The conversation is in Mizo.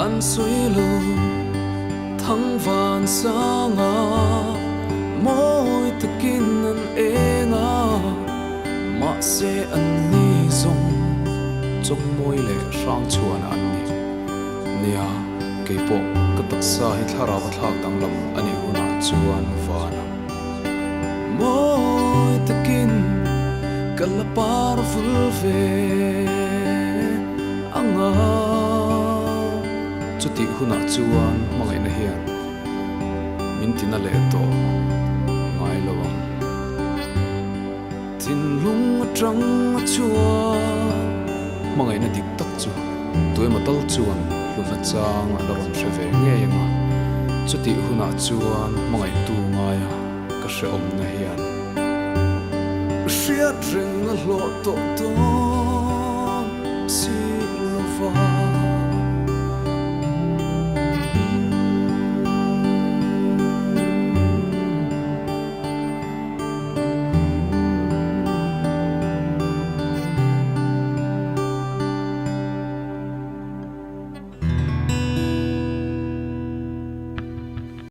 An sawi lo thang van sanga mawi takin an eng a, mahse an ni zawng chawngmawi leh hrang chhuan an ni. Nia, keipawh ka taksa hi thlarau a thlak danglam a nih hunah chuan vana mawi takin ka la par vul ve ang a. Chutih hunah chuan hmangaihna hian min tina leh tawh ngai lo ang. Thinlung atang a chhuak hmangaihna dik tak chu tuemaw tal chuan hlutna chang a la rawn hre ve ngei ang a, chutih hunah chuan hmangaihtu ngaia ka hrehawmna hian hriat reng a hlawh tawh dawn.